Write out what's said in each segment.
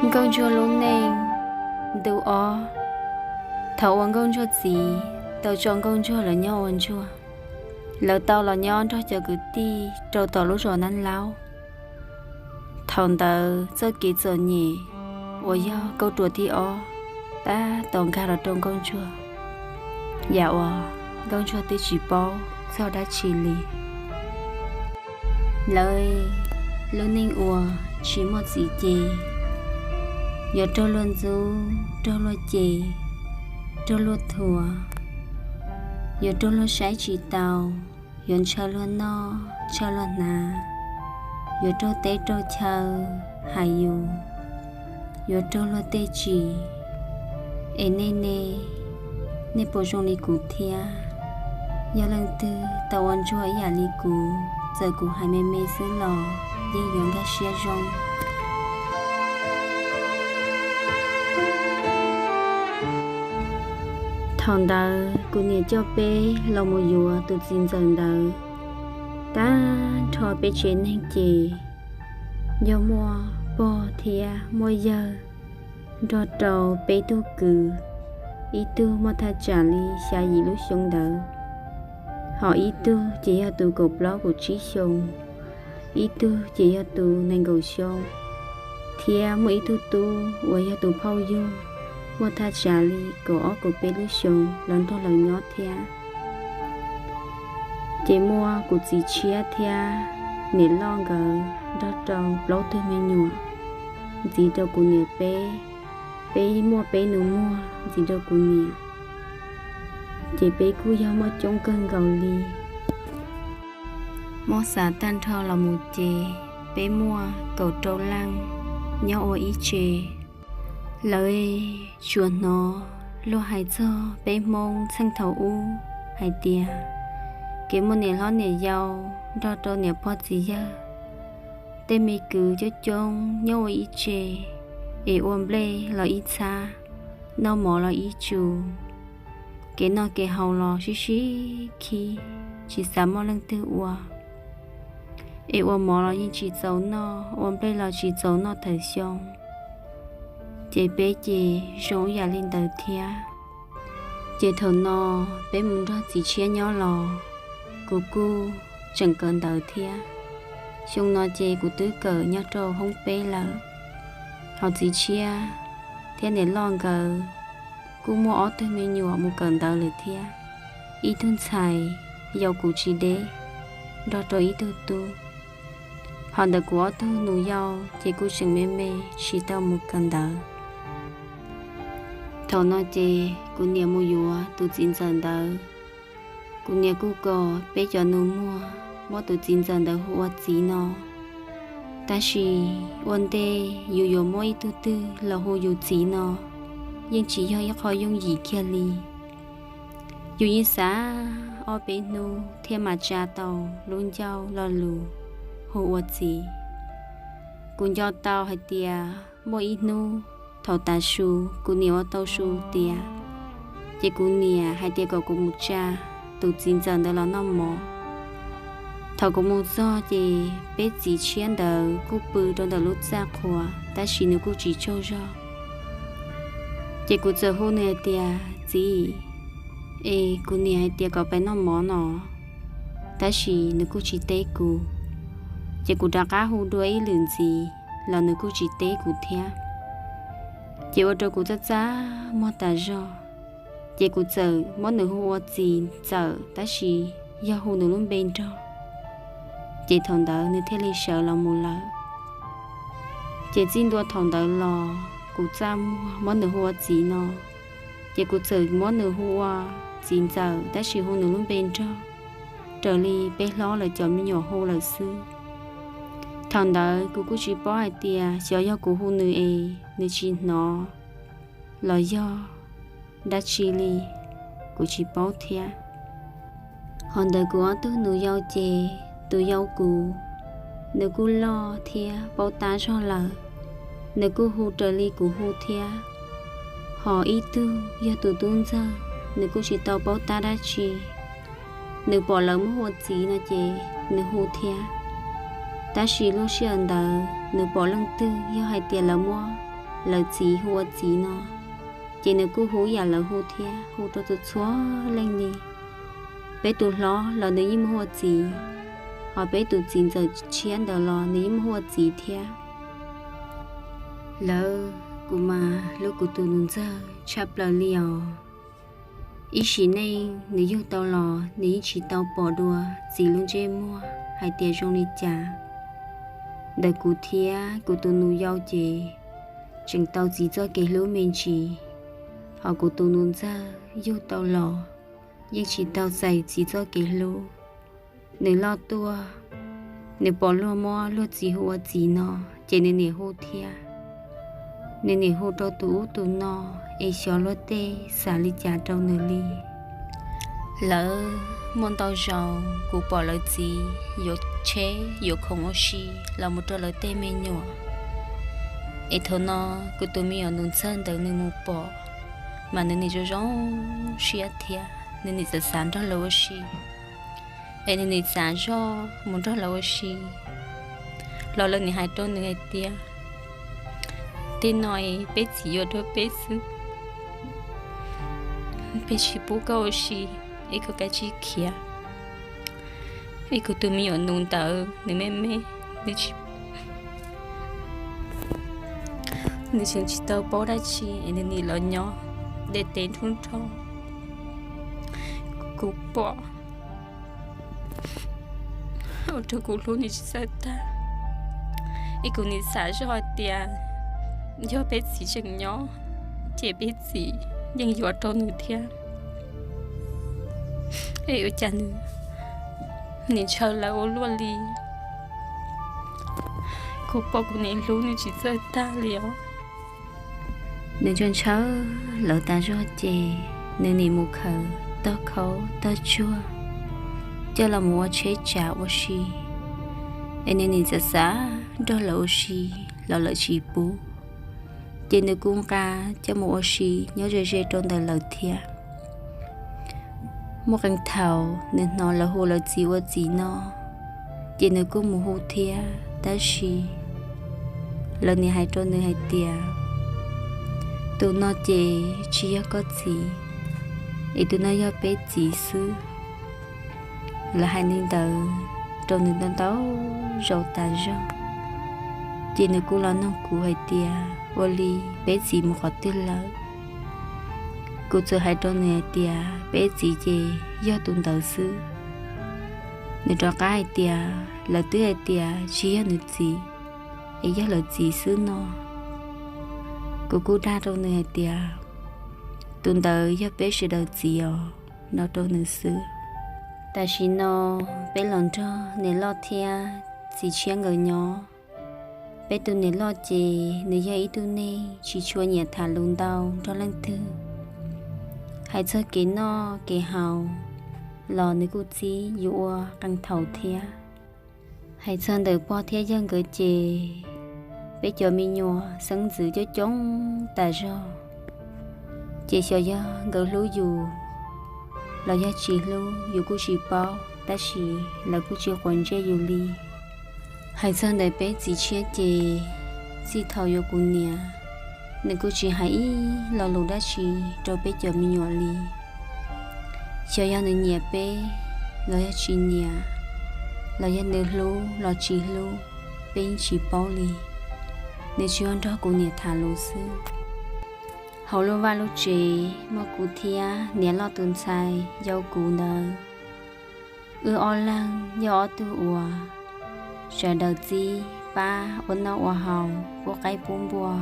Nkauj Ntsuag lub neej. Ntu ob. Thaum uas Nkauj Ntsuag txiv tau tso Nkauj Ntsuag lawv nyob ua ntsuag, lawv tau los nyob nrog cov kwv tij rau tom lub zos Nab Laub. Thaum ntawd txoj kev txom nyem uas yog kauj ruam thib ob tab tom nkag los rau Nkauj Ntsuag, yam uas Nkauj Ntsuag twb tsis paub txog dab tsi li. Lawv lub neej uas tsis muaj txiv ces yuav raug luag ntxub, raug luag cem, raug luag thuam, yuav raug luag saib tsis taus, yuav ntshaw luag noj, ntshaw luag hnav, yuav raug teb raug chaw hais yus, yuav raug luag tej tsim. Es nej ne, nej puas zoo li kuv thiab? Yog leej twg tau ua ntsuag ib yam li kuv, txawm kuv hais me me xwb los yeej yuav nkag siab zoo. Thaum ntawd kuv niam coj peb los mus yuav tus txiv ntxawm ntawd. Tag nrho peb tsev neeg ces yog muaj pog thiab muaj yawg nrog rau peb tug kwv, ib tug muaj thaj tsam li xya yim lub xyoo ntawd, ho ib tug ces yog tus kaum plaub kaum tsib xyoo, ib tug ces yog tus nees nkaum xyoo, thiab muaj ib tug tub uas yog tus phauj yug, muaj thaj tsam li kaum ob kaum peb lub xyoo los nrog lawv nyob thiab. Ces muaj kuv txiv tshiab thiab niam loj nkawd nrog rau plaub tug me nyuam ntxiv rau kuv niam peb. Peb muaj peb nus muag ntxiv rau kuv niam, ces peb kuj yog muaj coob kawg nkaus li. Muab xav tag nrho los mus ces peb muaj kaum rau leej nyob ua ib tse. Lawv tsuas hnov luag hais txog peb Hmoob txheej thaum ub hais tias kev muaj niam hlob niam yau nrog rau niam pog txiv yawg, tej me kwv coob coob nyob ua ib tse, es ua nplej los ib txhab, noj mov los ib tsu. Kev noj kev haus los sib sib khib, tsis xav muaj leej twg ua. Es ua mov los yeej tsis txaus noj, ua nplej los tsis txaus noj thawm xyoo. Ces peb ces zoo ib yam li ntawd thiab. Ces thaum no peb mus nrog txiv tshiab nyob los kuv kuj tseem kawm ntawv thiab. Xyoo no ces kuv twb kawm nyob rau hoob peb lawm. Ho txiv tshiab thiab niam loj nkawd kuj muaj ob tug me nyuam mus kawm ntawv lawm thiab. Ib tug ntxhais yau kuv tsis deb nrog rau ib tug tub. Ho ntawm kuv ob tug nus yau ces kuj tseem me me tsis tau mus kawm ntawv. Thaum no ces kuv niam mus yuav tus txiv ntxawm ntawd. Kuv niam kuj kom peb cov nus muag muab tus txiv ntxawm ntawd hu ua txiv no. Tab sis ua ntej yus yuav muab ib tug twg los hu yus txiv no yeej tsis yog ib qho yooj yim kiag li. Yus yeej xav ob peb hnub thiaj mam tsa tau lub ncauj lo lus hu ua txiv. Kuv nco tau hais tias muaj ib hnub thaum tav su kuv niam ua tau su tiav, ces kuv niam hais tias kom kuv mus tsa tus txiv ntxawm ntawd los noj mov. Thaum kuv mus txog ces peb txiv tshiab ntawd kuj pw rau ntawm lub txaj qhua, tab sis nws kuj tsis tsaug zog. Ces kuv txawm hu nws hais tias, Txiv. Es kuv niam hais tias kom peb noj mov no, tab sis nws kuj tsis teb kuv. Ces kuv rov qab hu dua ib lwm ntxiv los nws kuj tsis teb kuv thiab. Ces ua rau kuv txaj txaj muag tas zog. Ces kuv txawm muab nws hu ua txiv ntxawm, tab sis yog hu nws lub npe nrog. Ces thaum ntawd nws thiaj li sawv los mus lawm. Ces txij ntua thaum ntawd los kuv txaj muag muab nws hu ua txiv no. Ces kuv txawm muab nws hu ua txiv ntxawm, tab sis hu nws lub npe nrog, raws li peb hlob lawv cov me nyuam hu lawm xwb. Thaum ntawd kuv kuj tsis paub hais tias xyov yog kuv hu nws es nws tsis hnov los yog dab tsi li, kuv tsis paub thiab. Ho ntawm kuv ob tug nus yau ces tus yau kuv, nws kuj loj thiab paub tab zog lawm, nws kuj hu raws li kuv hu thiab. Ho ib tug yog tus tub ntxawg, nws kuj tsis tau paub tab dab tsi. Nws pom lawv muab hu ua txiv no ces nws hu thiab. Tab sis lub sij hawm ntawd nws pom leej twg yog hais tias lawv muab lawv txiv hu ua txiv no, ces nws kuj hu yam lawv hu thiab, hu rau txhua txhua leej li. Peb tus hlob los nws yeej muaj hu ua txiv, hos peb tus txiv ntxawm tshiab ntawd los nws yeej muaj hu ua txiv thiab. Lawv, kuv mas hlub kuv tus nus ntxawg tshaj plaws li os. Ib sim neej nws yug tau los nws yeej tsis tau pom dua txiv lub ntsej muag hais tias zoo li cas. Ntawm kuv thiab kuv tus nus yau ces tseem tau txiv txoj kev hlub me ntsis, hos kuv tus nus ntxawg yug tau los yeej tsis tau txais txiv txoj kev hlub. Nws loj tuaj, nws pom luag muab luag txiv hu ua txiv no, ces nws niam hu thiab. Nws niam hu rau tus ub tus no, es xyov luag tej xav li cas rau nws li. Lawv, muaj ntau zaus kuv pom lawv txiv yuav tsheb yuav khoom ua si los mus rau lawv tej me nyuam, es thaum no kuv tus me nyuam nus ntxawg ntawd nws mus pom, mas nws nim zoo zoo siab thiab nws nim xav xav nrog lawv ua si, es nws nim xav zoj mus nrog lawv ua si. Los lawv nim hais rau nws hais tias, tej no peb txiv yuav rau peb xwb, peb tsis pub koj ua si, es koj kav tsij khiav. Es kuv tus me nyuam nus ntawd nws me me, nws tsis, nws tseem tsis tau paub dab tsi es nws nim los nyob deb tes nrhub nrho. Kuv pom ua rau kuv hlub nws tsis txawj tag, es kuv nim xav zoj hais tias yog peb txiv tseem nyob, ces peb txiv yeej yuav rau nws thiab. Es ua cas nws nim ntshaw lawv ua luaj li. Kuv pom kuv nim hlub nws tsis txawj tag li os. Nws ntshaw ntshaw lawv tas zog ces nws nim mus khaws tog khaub tog tsuag coj los mus ua tsheb tsav ua si, es nws nim xav xav nrog lawv ua si los lawv tsis pub, ces nws kuj nqa coj mus ua si nyob ze ze rau ntawm lawv thiab. Muaj qee thaum nws hnov lawv hu lawv txiv ua txiv no, ces nws kuj mus hu thiab, tab sis lawv nim hais rau nws hais tias, tus no ces tsis yog koj txiv, es tus no yog peb txiv xwb. Lawv hais li ntawd rau nws ntau ntau zaus tas zog, ces nws kuj los nug kuv hais tias, ua li peb txiv mus qhov twg lawm? Kuv txawm hais rau nws hais tias peb txiv ces yog tus ntawd xwb. Nws rov qab hais tias lawv twb hais tias tsis yog nws txiv, es yog lawv txiv xwb no. Kuv kuj dag rau nws hais tias tus ntawd yog peb sawv daws txiv os, no rau nws xwb. Tam sim no peb los nrog niam loj thiab txiv tshiab nkawd nyob. Peb tus niam loj ces nws yog ib tug neeg tsis tshua nyiam tham lus ntau nrog leej twg. Hais txog kev noj kev haus los nws kuj txib yus ua qee thaum thiab. Hais txog ntawm pog thiab yawg nkawd ces peb cov me nyuam xeeb ntxwv coob coob tas zog, ces xyov yog nkawd hlub yus los yog tsis hlub yus kuj tsis paub, tab sis lawv kuj tsis quav ntsej yus li. Hais txog ntawm peb txiv tshiab ces txij thaum yuav kuv niam, nws kuj tsis hais ib lo lus dab tsi rau peb cov me nyuam li. Xyov yog nws nyiam peb los yog tsis nyiam, los yog nws hlub los tsis hlub, peb yeej tsis paub li. Nws tsuas nrog kuv niam tham lus xwb. Hauv lub vaj lub tsev muaj kuv thiab niam loj tus ntxhais yau kuv ntawd. Wb ob leeg yog ob tug uas sawv daws txib pab ua noj ua haus, pub qaib pub npua,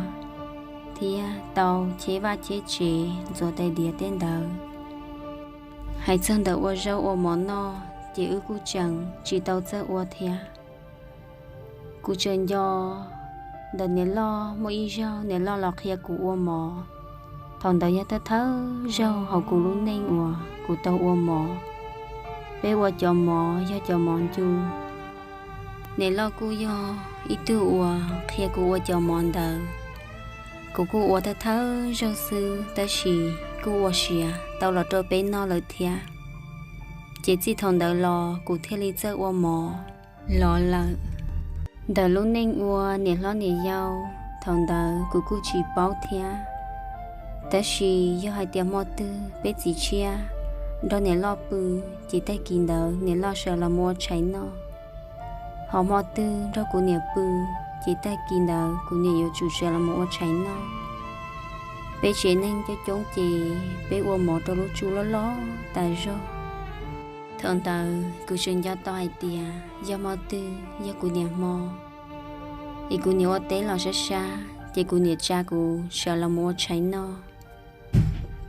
thiab tau cheb vaj cheb tsev, ntxuav tais diav tej ntawd. Hais txog ntawm ua zaub ua mov noj ces wb kuj tseem tsis tau txawj ua thiab. Kuv tseem nco ntawm niam loj muaj ib zaug niam loj los qhia kuv ua mov. Thaum ntawd yog thawj thawj zaug hauv kuv lub neej uas kuv tau ua mov. Peb ua cov mov yog cov mov ncu. Niam loj kuj yog ib tug uas qhia kuv ua cov mov ntawd. Kuv kuj ua thawj thawj zaug xwb tab sis kuj ua siav tau los rau peb noj lawm thiab. Ces txij thaum ntawd los kuv thiaj li txawj ua mov los lawm. Ntawm lub neej ua niam hlob niam yau, Thaum ntawd kuv kuj tsis paub thiab. Tab sis yog hais tias hmo twg peb txiv tshiab nrog niam loj pw, ces tag kis ntawd niam loj sawv los mus ua tshais noj. Ho hmo twg nrog kuv niam pw, ces tag kis ntawd kuv niam yuav tsum sawv los mus ua tshais noj. Peb tsev neeg coob coob ces peb ua mov rau lub tsu loj loj tas zog. Thaum ntawd kuv tseem nco tau hais tias yog hmo twg yog kuv niam hmo, es kuv niam ua teb los sab sab, ces kuv niam tsa kuv sawv los mus ua tshais noj.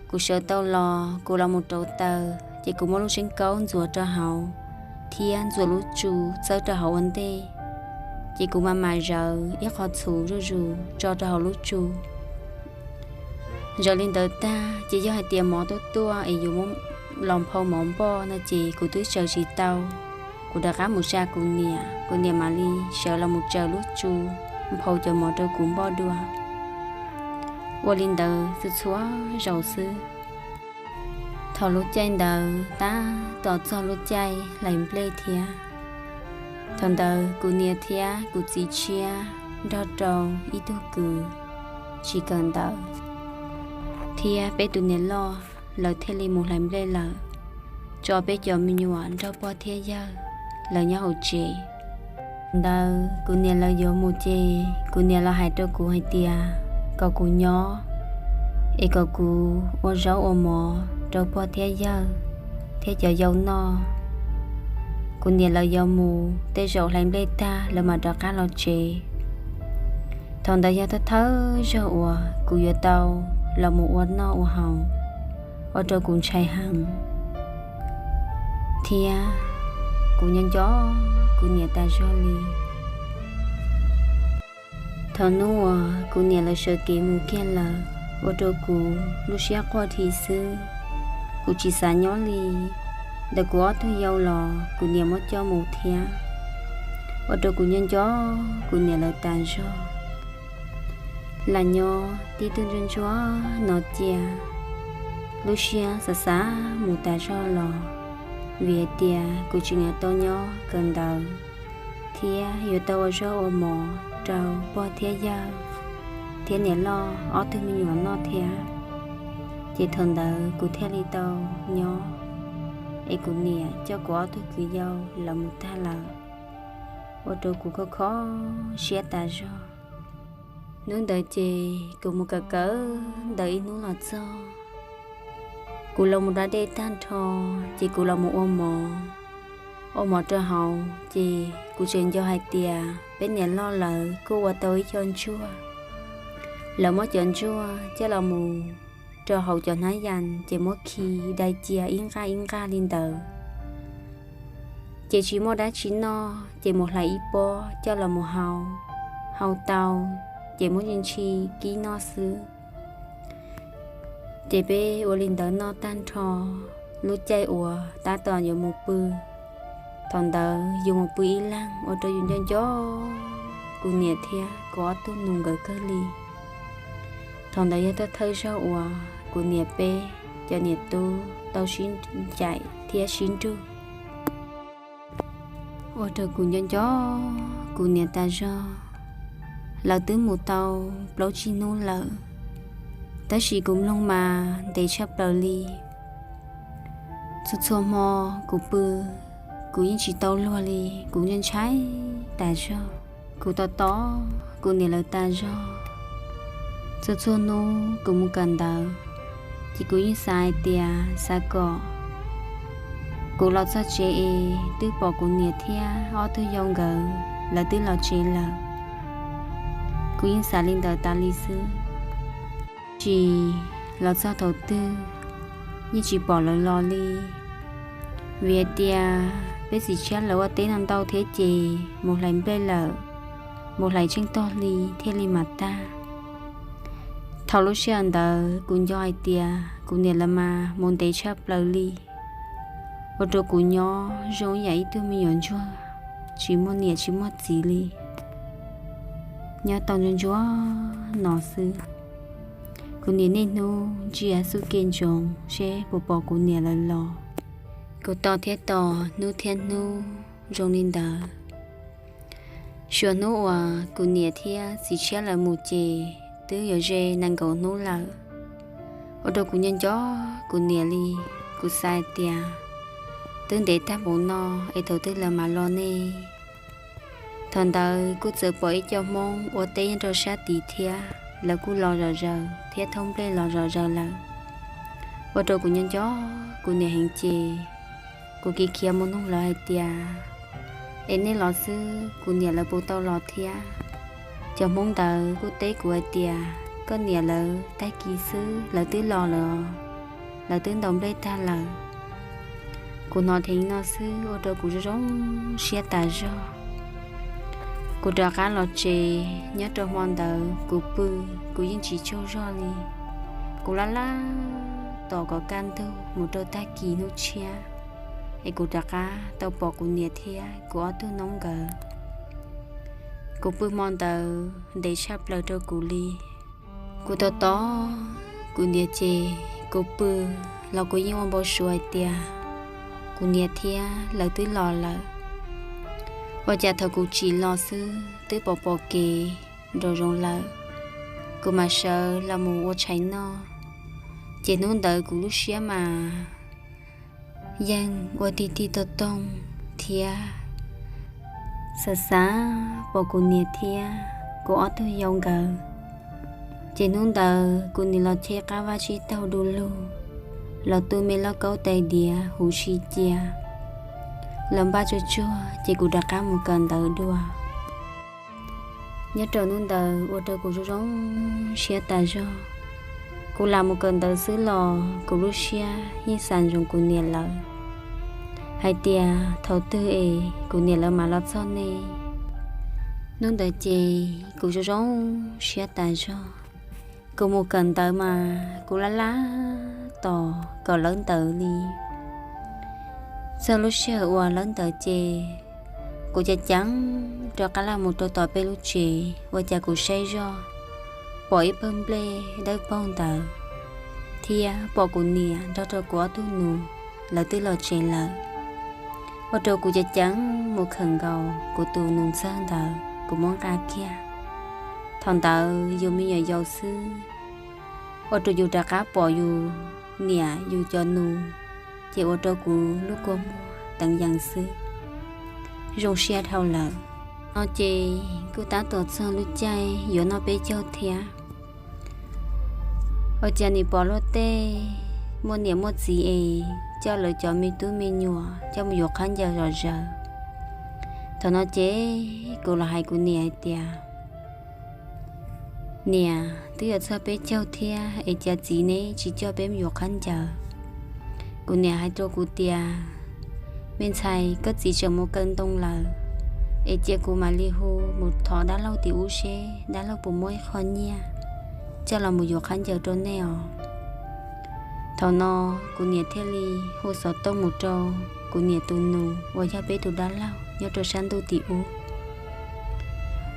Kuv sawv tau los kuv los mus rauv taws, ces kuv muab lub tseeb kaub ntxuav rau hauv thiab ntxuav lub tsu txawb rau hauv ua ntej. Ces kuv mam mam zawv ib qho txhuv zuj zus tso rau hauv lub tsu. Zawv li ntawd tag ces yog hais tias mov tuaj tuaj es yuav muab los nphau mov npoj no ces kuv twb tsaws tsis tau. Kuv rov qab mus tsa kuv niam, kuv niam mam li sawv los mus tsaws lub tsu nphau cov mov rau kuv npoj dua. Ua li ntawd txhua txhua zaus xwb. Thaum lub caij ntawd tab tom txog lub caij hlais nplej thiab. Thaum ntawd kuv niam thiab kuv txiv tshiab nrog rau ib tug kwv tsis kawm ntawv, thiab peb tus niam loj lawv thiaj li mus hlais nplej lawm, tso peb cov me nyuam nrog pog thiab yawg lawv nyob hauv tsev. Ntawd kuv niam lawv yuav mus ces kuv niam los hais rau kuv hais tias kom kuv nyob, es kom kuv ua zaub ua mov rau pog thiab yawg thiab cov yau noj. Kuv niam lawv yuav mus tej zaum hlais nplej tag lawv mam rov qab los tsev. Thaum ntawd yog thawj thawj zaug uas kuv yuav tau los mus ua noj ua haus ua rau kuv ntshai heev, thiab kuv nyob nco kuv niam tas zog li. Thaum hnub uas kuv niam lawv sawv kev mus kiag lawm, ua rau kuv lub siab quaj dhi xwb. Kuv tsis xav nyob li. Ntawm kuv ob tug yau los kuv niam muab coj mus thiab, ua rau kuv nyob nco kuv niam lawv tas zog. Lam nyob tib tug ntsuag ntsuag no cia, lub siab xav xav mus tas zog los, vim hais tias kuv tsis niam tau nyob kawm ntawv thiab yuav tau ua zaub ua mov rau pog thiab yawg thiab niam loj ob tug me nyuam noj thiab. Ces thaum ntawd kuv thiaj li tau nyob, es kuv niam coj kuv ob tug kwv yau lawv mus tag lawm, ua rau kuv kho kho siab tas zog. Hnub ntawd ces kuv mus kawm kawm ntawv ib hnub los txog, kuv los mus da dej tag nrho, ces kuv los mus ua mov. Ua mov rau hauv ces kuv tseem nco hais tias peb niam loj lawv kuj ua tau ib co ntsuag. Lawv muab cov ntsuag coj los mus rau hauv cov hnab yas ces muab khi dai cia ib nqaj ib nqaj li ntawd. Ces tsis muaj dab tsi noj ces mus hlais ib pob coj los mus hau, hau tau ces muab ntshis kib noj xwb. Ces peb ua li ntawd noj tag nrho, lub caij uas tab tom yuav mus pw, thaum ntawd yus mus pw ib leeg ua rau yus nco nco kuv niam thiab kuv ob tug nus nkawd kawg li. Thaum ntawd yog thawj thawj zaug uas kuv niam peb cov niam tub tau sib ncaim thiab sib nrug, ua rau kuv nco nco kuv niam tas zog. Lawv twb mus tau plaub tsib hnub lawm, tab sis kuv mloog mas ntev tshaj plaws li. Txhua txhua hmo kuv pw, kuv yeej tsis tau luag li, kuv ntshai ntshai tas zog. Kuv tos tos kuv niam lawv tas zog. Txhua txhua hnub kuv mus kawm ntawv, ces kuv yeej xav hais tias xav kom kuv los txog tsev es twb pom kuv niam thiab ob tug yau nkawd lawv twb los tsev lawm. Kuv yeej xav li ntawd tas li xwb. Tsis los txog thaum twg yeej tsis pom lawv los li, vim hais tias peb txiv tshiab lawv ua teb no ntau thiab ces mus hlais nplej lawm, mus hlais tsheej tog hli thiaj li mam tag. Thaum lub sij hawm ntawd kuv nco hais tias kuv niam lawv mas mus ntev tshaj plaws li, ua rau kuv nyob zoo ib yam ib tug me nyuam ntsuag tsis muaj niam tsis muaj txiv li, nyob tau ntsuag ntsuag no xwb. Kuv niam niaj hnub ntsia xub ke ntsoov seb puas pom kuv niam lawv los. Kuv tos thiab tos hnub thiab hnub zoo li ntawd. Suav hnub uas kuv niam thiab txiv tshiab lawv mus ces twb yuav ze nees nkaum hnub lawm, ua rau kuv nco nco kuv niam li. Kuv xav tias twb ntev tag npaum no es thaum twg lawv mam los ne. Thaum ntawd kuj txawm pom ib co Hmoob ua teb nyob rau sab tid thiab, lawv kuj los zom zaws thiab thauj nplej los zom zaws lawm, ua rau kuv nco nco kuv niam heev ces kuv kiv khiav mus nug lawv hais tias, es nej los xwb kuv niam lawv puas tau los thiab? Cov Hmoob ntawd kuj teb kuv hais tias, koj niam lawv tag kis xwb lawv twb los lawm os, lawv twb ntaus nplej tag lawm. Kuv hnov dheev no xwb ua rau kuv zoo zoo siab tas zog. Kuv rov qab los tsev, nyob rau hmo ntawd kuv pw, kuv yeej tsis tsaug zog li. Kuv laj laj tos kom kaj ntug mus rau tag kis hnub tshiab es kuv rov qab tau pom kuv niam thiab kuv ob tug noob nkawd. Kuv pw hmo ntawd ntev tshaj plaws rau kuv li. Kuv tos tos kuv niam ces kuv pw los kuv yeej ua npau suav hais tias kuv niam thiab lawv twb los lawm. Ua cas thaum kuv tsim los xwb twb pom pom kev nraum zoov lawm, kuv mam sawv los mus ua tshais noj. Ces hnub ntawd kuv lub siab mas yeej ua tig tig toog toog thiab xav xav pom kuv niam thiab kuv ob tug yau nkawd. Ces hnub ntawd kuv niam los cheb qab vaj tsib taug du lug, los tu me lauj kaub tais diav huv si cia, los npaj tsuag tsuag ces kuv rov qab mus kawm ntawv dua. Nyob rau hnub ntawd ua rau kuv zoo zoo siab tas zog. Kuv lam mus kawm ntawv xwb los kuv lub siab yeej xav ntsoov kuv niam lawv hais tias thaum twg es kuv niam lawv mam los txog ne. Hnub ntawd ces kuv zoo zoo siab tas zog. Kuv mus kawm ntawv mas kuv laj laj tos kom lawb ntawd li. Txog lub sij hawm uas lawb ntawd ces kuv ceev ceev rov qab los mus rau tom peb lub tsev, ua cas kuv saib zoj pom ib pawg nplej dawb paug ntawd, thiab pom kuv niam nrog rau kuv ob tug nus, lawv twb los tsev lawm. Ua rau kuv ceev ceev mus khawm nkaus kuv tus nus ntxawg ntawd kuv muab nqa kiag. Thaum ntawd yus me nyuam yaus xwb, ua rau yus rov qab pom yus niam yus cov nus, ces ua rau kuv lub kua muag teev yees xwb, zoo siab dhau lawm. No ces kuj tab tom txog lub caij yuav noj peb caug thiab. Ua cas nim pom luag tej muaj niam muaj txiv es coj lawv cov me tub me nyuam coj mus yuav khaub ncaws zom zaws. Thaum no ces kuv los hais kuv niam hais tias, niam, twb yuav txog peb caug thiab es cas txiv neb tsis coj peb mus yuav khaub ncaws? Kuv niam hais rau kuv tias, me ntxhais, koj txiv tseem mus kaw ntoo lawm, es cia kuv mam li hu mus thov dab laug tim ub seb dab laug puas muaj ib qho nyiaj coj los mus yuav khaub ncaws rau nej os. Thaum no kuv niam thiaj li hu xov tooj mus rau kuv niam tus nus uas yog peb tus dab laug nyob rau sab ntuj tim ub.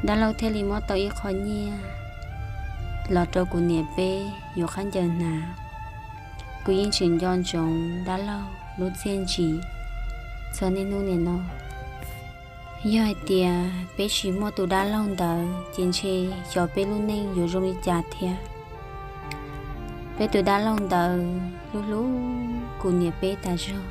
Dab laug thiaj li muab tau ib qho nyiaj los rau kuv niam peb yuav khaub ncaws hnav. Kuv yeej tseem nco ntsoov dab laug lub txiaj ntsim txog niaj hnub nim no. Yog hais tias peb tsis muaj tus dab laug ntawd ces ntshe xyov peb lub neej yuav zoo li cas thiab. Peb tus dab laug ntawd hlub hlub kuv niam peb tas zog,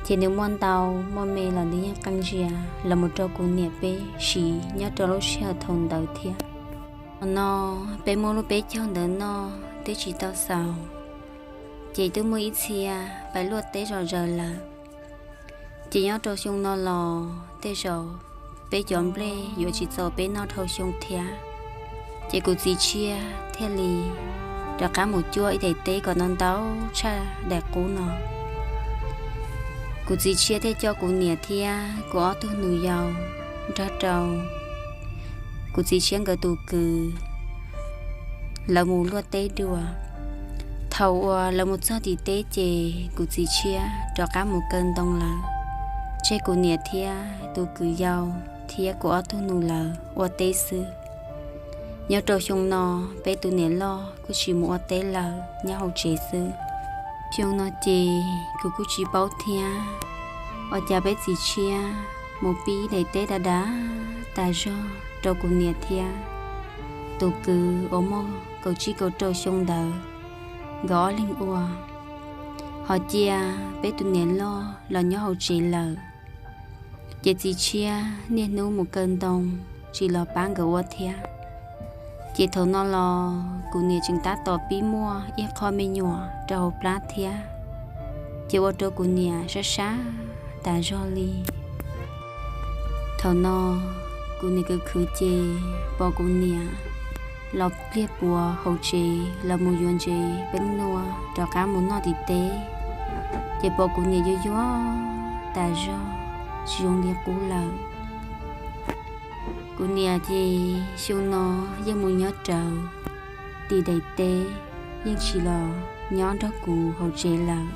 ces nws muaj ntau muaj me los nws yeej qee ntsia los mus rau kuv niam peb siv nyob rau lub sij hawm thaum ntawd thiab. Thaum no peb muab lub peb caug ntawd noj twb tsis tau xaus, ces twb muaj ib txhia pais luaj teb zom zaws lawm. Ces nyob rau xyoo no los tej zaum peb cov nplej yuav tsis txaus peb noj dhau xyoo thiab. Ces kuv txiv tshiab thiaj li rov qab mus cuab ib daim teb kom ntau ntau tshaj daim qub no. Kuv txiv tshiab thiaj coj kuv niam thiab kuv ob tug nus yau nrog rau kuv txiv tshiab nkawd tus kwv lawv mus luaj teb dua. Thaum uas lawv mus txog tim teb ces kuv txiv tshiab rov qab mus kaw ntoo lawm, tseg kuv niam thiab tus kwv yau thiab kuv ob tug nus lawv ua teb xwb. Nyob rau xyoo no peb tus niam loj kuj tsis mus ua teb lawm, nyob hauv tsev xwb. Xyoo no ces kuv kuj tsis paub thiab, ua cas peb txiv tshiab mus pib daim teb dav dav tas zog rau kuv niam thiab tus kwv uas muaj kaum tsib kaum rau xyoo ntawd, nkawd ob leeg ua. Ho cia peb tus niam loj los nyob hauv tsev lawm, ces txiv tshiab niaj hnub mus kaw ntoo tsis los pab nkawd ua thiab. Ces thaum no los kuv niam tseem tab tom pib muaj ib qho me nyuam rau hauv plab thiab, ces ua rau kuv niam sab sab tas zog li. Thaum no kuv niam kwv khwv ces pom kuv niam los pliag puas hauv tsev los mus yuav ntsev peeb nua rov qab mus noj tim teb, ces pom kuv niam yuag yuag tas zog, tsis zoo li qub lawm. Kuv niam ces xyoo no yeej mus nyob rawv tim daim teb, yeej tsis los nyob nrog kuv hauv tsev lawm.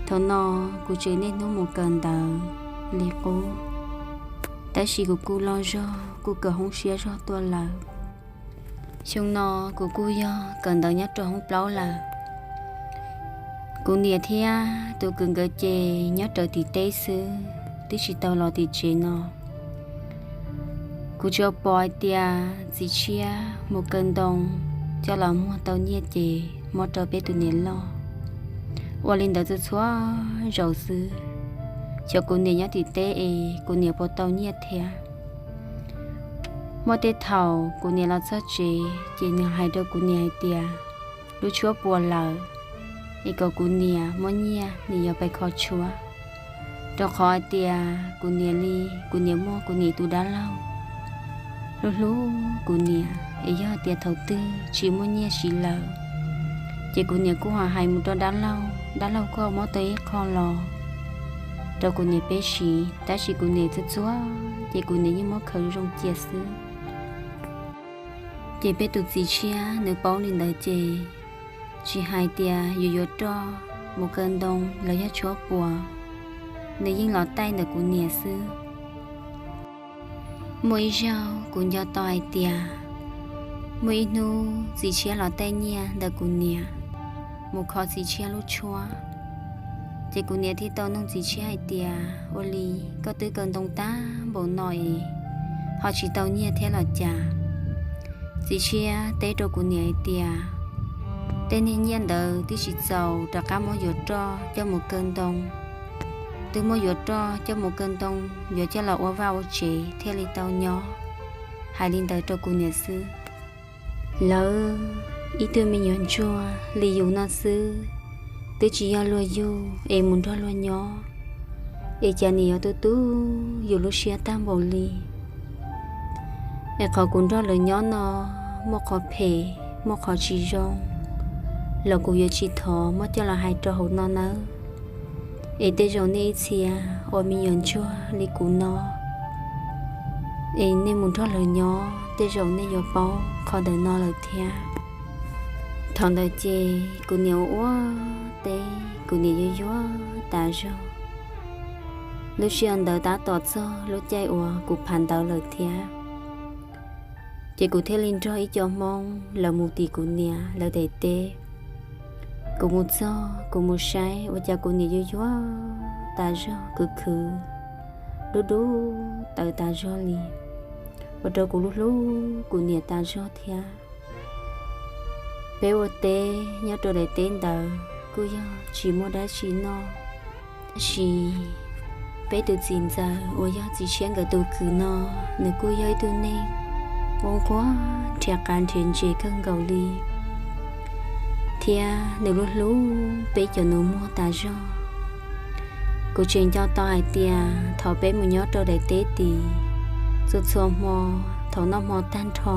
Thaum no kuv tseem niaj hnub mus kawm ntawv li qub, tab sis kuv kuj loj zog, kuj kawm hoob siab zog tuaj lawm. Xyoo no kuv kuj yog kawm ntawv nyob rau hoob plaub lawm. Kuv niam thiab tus kwv nkawd ces nyob rawv tim teb xwb, twb tsis tau los tim tsev no. Kuv tsuas pom hais tias txiv tshiab mus kaw ntoo coj los muag tau nyiaj ces muab rau peb tus niam loj. Ua li ntawd txhua txhua zaus xwb, xyov kuv niam nyob tim teb es kuv niam puas tau nyiaj thiab. Muaj tej thaum kuv niam los txog tsev ces nws hais rau kuv niam hais tias lub tshuab puas lawm, es kom kuv niam muab nyiaj nws yuav pais kho tshuab, rau qhov hais tias kuv niam li, kuv niam muaj kuv niam tus dab laug hlub hlub kuv niam, es yog tias thaum twg tsis muaj nyiaj siv lawm, ces kuv niam kuj ho hais mus rau dab laug, dab laug kuj ho muab tau ib qho los rau kuv niam peb siv, tab sis kuv niam txhua txhua ces kuv niam yeej muab khaws zoo cia xwb. Ces peb tus txiv tshiab nws paub li ntawd ces tsis hais tias yuav yuav roj, mus kaw ntoo los yog tshuab puas, nws yeej los taij ntawm kuv niam xwb. Muaj ib zaug kuv nco tau hais tias muaj ib hnub txiv tshiab los taij nyiaj ntawm kuv niam, mus kho txiv tshiab lub tshuab. Ces kuv niam thiaj tau nug txiv tshiab hais tias, ua li koj twb kaw ntoo tag npaum no es ho tsis tau nyiaj thiab los cas? Txiv tshiab teb rau kuv niam hais tias, tej niag nyiaj ntawd twb tsis txaus rov qab muab yuav roj coj mus kaw ntoo, twb muab yuav roj coj mus kaw ntoo, yuav coj los ua vaj ua tsev thiaj li tau nyob. Hais li ntawd rau kuv niam xwb. Lawv ib tug me nyuam ntsuag li yus no xwb, twb tsis yog luag yug es mus nrog luag nyob, es cas nim yuav tu tu yus lub siab tag npaum li. Es qhov kuv nrog lawv nyob no muaj qhov phem, muaj qhov tsis zoo los kuv yuav tsis thov muab coj los hais rau hauv no nawb. Es tej zaum nej ib txhia uas me nyuam ntsuag li kuv no, es nej mus nrog lawv nyob tej zaum nej yuav paub qhov ntawm no lawm thiab. Thaum ntawd ces kuv niam ua ua teb, kuv niam yuag yuag tas zog. Lub sij hawm ntawd tab tom txog lub caij uas kuv phav ntawv lawm thiab. Ces kuv thiaj li nrog ib co Hmoob lawv mus tim kuv niam lawv daim teb. Kuv mus txog kuv mus saib ua cas kuv niam yuag yuag tas zog, khwv khwv, dub dub tawv tas zog li, ua rau kuv hlub hlub kuv niam tas zog thiab. Peb ua teb nyob rau daim teb ntawd kuj yog tsis muaj dab tsi noj, tab sis peb tus txiv ntxawm uas yog txiv tshiab nkawd tus kwv no, nws kuj yog ib tug neeg uas nquag nrhiav qav nrhiav ntses kawg nkaus li, thiab nws hlub hlub peb cov nus muag tas zog. Kuv tseem nco tau hais tias thaum peb mus nyob rau daim teb tid, txhua txhua hmo, thaum noj hmo tag nrho,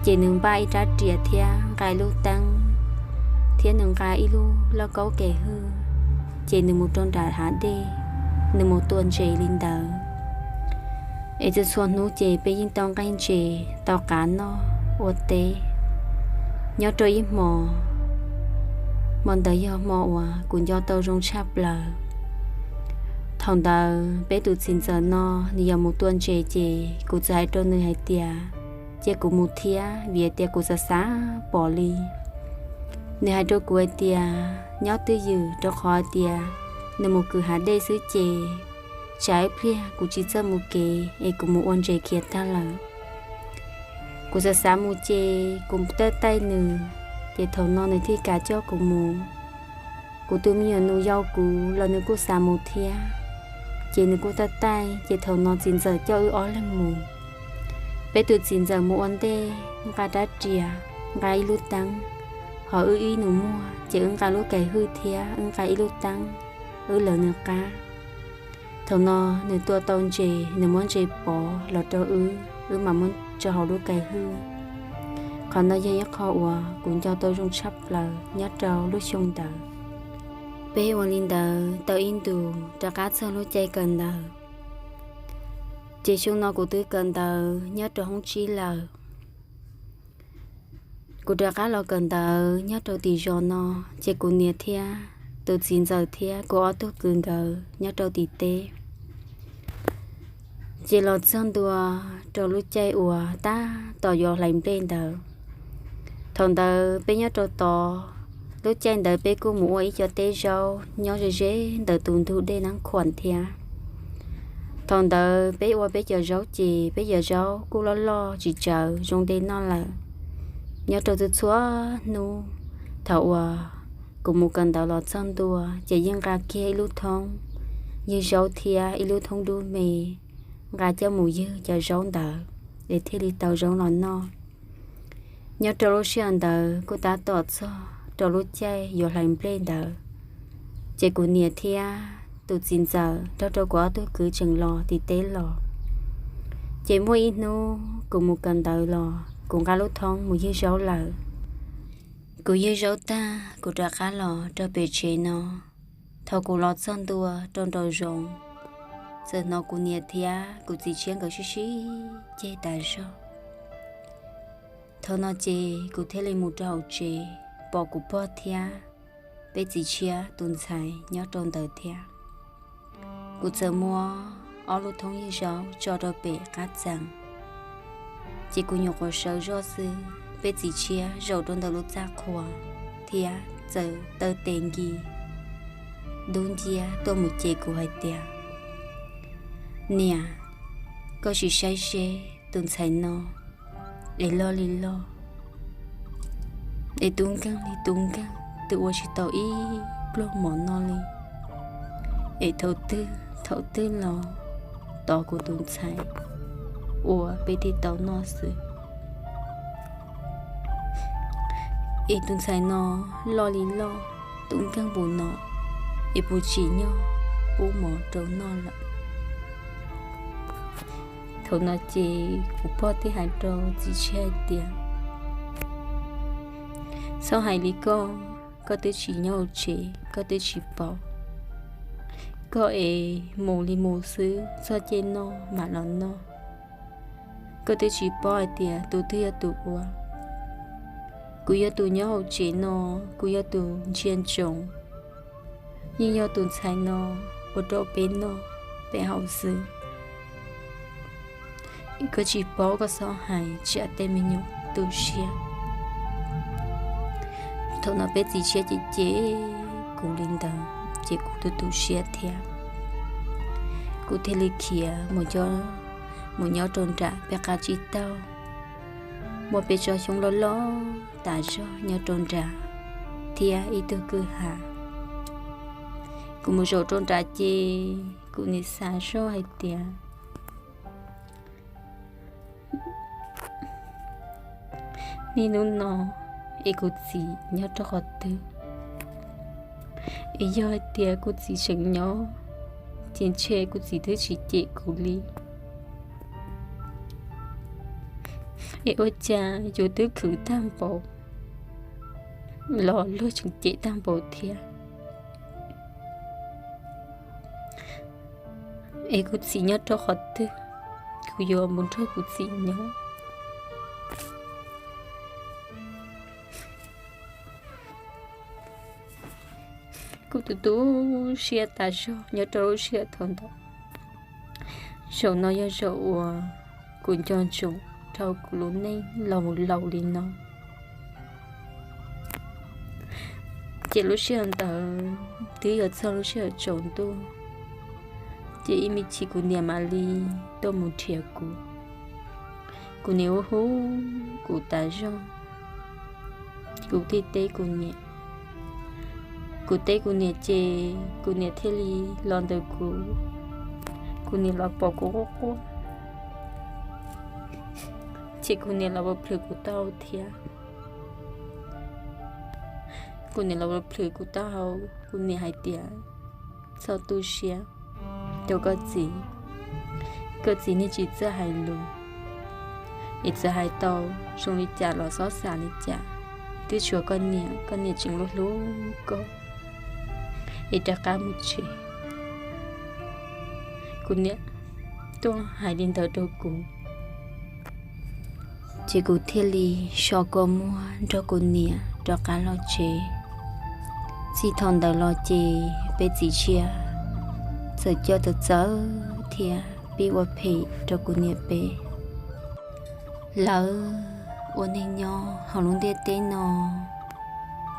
ces nws npaj ib rab riam thiab nqa ib lub teeb, thiab nws nqa ib lub lauj kaub kem hwj, ces nws mus rau nram hav dej, nws mus tua ntses li ntawd. Es txhua txhua hnub ces peb yeej tau nqaij ntses tau qav noj ua teb. Nyob rau ib hmo, hmo ntawd yog hmo uas kuv nco tau zoo tshaj plaws. Thaum ntawd peb tus txiv ntxawm no nws yuav mus tua ntses ces kuv txawm hais rau nws hais tias, cia kuv mus thiab vim tias kuv xav xav pom li. Nws hais rau kuv hais tias nyob twj ywm, rau qhov hais tias nws mus kwv hav dej xwb ces tsam ib pliag kuv tsis txawj mus kev es kuv mus ua ntses khiav tag lawm. Kuv xav xav mus ces kuv taij taij nws, ces thaum no nws thiaj kam coj kuv mus. Kuv tus me nyuam nus yau kuv los nws kuj xav mus thiab, ces nws kuj taij taij, ces thaum no txiv ntxawm coj wb ob leeg mus. Peb tus txiv ntxawm mus ua ntej nqa rab riam, nqa ib lub teeb, ho wb ib nus muag ces wb nqa lub kaim hwj thiab wb nqa ib lub teeb, wb lawv nws qab. Thaum no nws tua tau ntses, nws muab ntses pov los rau wb, wb mam muab tso hauv lub kaim hwj. Qhov no yog ib qho uas kuv nco tau zoo tshaj plaws nyob rau lub xyoo ntawd. Peb ua li ntawd tau ib ntus rov qab txog lub caij kawm ntawv, ces xyoo no kuv twb kawm ntawv nyob rau hoob tsib lawm. Kuv rov qab los kawm ntawv nyob rau tim zos no, ces kuv niam thiab tus txiv ntxawm thiab kuv ob tug kwv nkawd nyob rau tim teb. Ces los txog ntua rau lub caij uas tab tom yuav hlais nplej ntawd. Thaum ntawd peb nyob rau tod, lub caij ntawd peb kuj mus ua ib co teb zaub nyob ze ze ntawm tus ntug dej Nab Khuam thiab. Thaum ntawd peb ua peb cov zaub ces peb cov zaub kuj loj loj tsis tsawv zoo de noj lawm. Nyob rau txhua txhua hnub, thaum uas kuv mus kawm ntawv los txog ntua ces yeej nqa kiag ib lub thoob ywg zaub thiab ib lub thoob dub me, nqa coj mus ywg cov zaub ntawd es thiaj li tau zaub los noj. Nyob rau lub sij hawm ntawd kuj tab tom txog rau lub caij yuav hlais nplej ntawd, ces kuv niam thiab tus txiv ntxawm nrog rau kuv ob tug kwv tseem los tim teb los. Ces muaj ib hnub kuv mus kawm ntawv los kuv nqa lub thoob mus ywg zaub lawm. Kuv ywg zaub tag kuv rov qab los rau pem tsev no. Thaum kuv los txog ntua rau nraum zoov, txawm hnov kuv niam thiab kuv txiv tshiab nkawd sib sib ceg tas zog. Thaum no ces kuv thiaj li mus rau hauv tsev, pom kuv pog thiab peb txiv tshiab tus ntxhais nyob rau ntawd thiab. Kuv txawm muab ob lub thoob ywg zaub tso rau pem qab txee, ces kuv nyuam qhuav sawv zoj xwb, peb txiv tshiab zaum rau ntawm lub txaj qhua thiab txawm taw tes nkis dub nciab tuaj mus cem kuv hais tias, Niam, koj sim saib seb tus ntxhais no es loj li loj, es tub nkeeg li tub nkeeg, twb ua tsis tau ib pluag mov noj li. Es thaum twg thaum twg los tov kuv tus ntxhais uas peb thiaj tau noj xwb. Es tus ntxhais no loj li loj, tub nkeeg npaum no, es puas tsim nyog pub mov rau noj lawm? Thaum no ces kuv pog thiaj hais rau txiv tshiab hais tias, Txhob hais li koj, koj twb tsis nyob hauv tsev, koj twb tsis paub. Koj es mus li mus xwb, txog caij noj mam los noj. Koj twb tsis paub hais tias tus twg yog tus ua. Kuv yog tus nyob hauv tsev no, kuv yog tus ntsia ntsoov, yeej yog tus ntxhais no ua rau peb noj peb haus xwb. Koj tsis paub, koj txhob hais, tsam tej me nyuam tu siab. Thaum no peb txiv tshiab cem cem kuv li ntawd ces kuv tu tu siab thiab. Kuv thiaj li khiav mus nyob rau nram peb qab tsib taug, muaj peb tsob xyoob loj loj tas zog nyob rau nrad thiab ib tug kwj ha. Kuv mus zaum rau nrad ces kuv nim xav zoj hais tias, Niaj hnub no es kuv txiv nyob rau qhov twg? Es yog hais tias kuv txiv tseem nyob, ces ntshe kuv txiv twb tsis cem kuv li. Es ua cas yus twb khwv tag npaum los luag tseem cem tag npaum thiab? Es kuv txiv nyob rau qhov twg, kuv yuav mus nrog kuv txiv nyob. Kuv tu tu siab tas zog nyob rau lub sij hawm thaum ntawd. Zaum no yog zaum uas kuv nco ntsoov rau kuv lub neej los mus laus li no. Ces lub sij hawm ntawd twb yuav txog lub sij hawm tsaus ntuj, Ces ib me chim kuv niam mam li tuaj mus nrhiav kuv. Kuv niam ua hu kuv tas zog, kuv thiaj teb kuv niam. Kuv teb kuv niam ces kuv niam thiaj li los ntawm kuv. Kuv niam los pom kuv quaj quaj, ces kuv niam los plhws kuv taub hau thiab. Kuv niam los plhws kuv taub hau, kuv niam hais tias, txhob tu siab rau koj txiv, koj txiv niag tsis txawj hais lus, es txawm hais tau zoo li cas los txhob xav li cas, twb tshuav koj niam, koj niam tseem hlub hlub koj, es rov qab mus tsev. Kuv niam tuaj hais li ntawd rau kuv, ces kuv thiaj li so kua muag nrog kuv niam rov qab los tsev. Txij thaum ntawd los ces peb txiv tshiab txawm coj txawv txawv thiab pib ua phem rau kuv niam peb. Lawv ua neeg nyob hauv lub ntiaj teb no,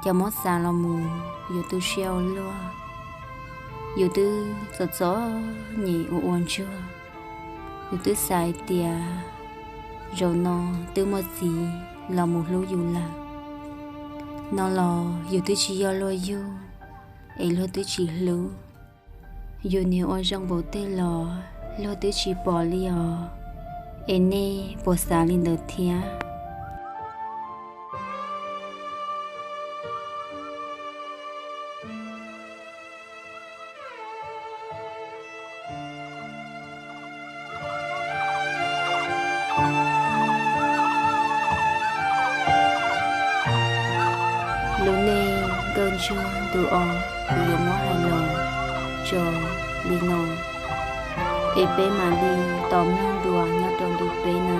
cov mob xav los mus yus tu siab ua luaj, yus twb txom txom nyem ua ua ntsuag, yus twb xav hais tias zaum no twb muaj txiv los mus hlub yus lawm. No los yus twb tsis yog luag yug, es luag twb tsis hlub. Yus niag ua zoo npaum twg los luag twb tsis pom li os, es nej puas xav li ntawd thiab? Lub neej nkauj ntsuag ntu os, kuv yuav muab hais los tso li no, es peb mam li tos mloog dua nyob rau ntu peb na.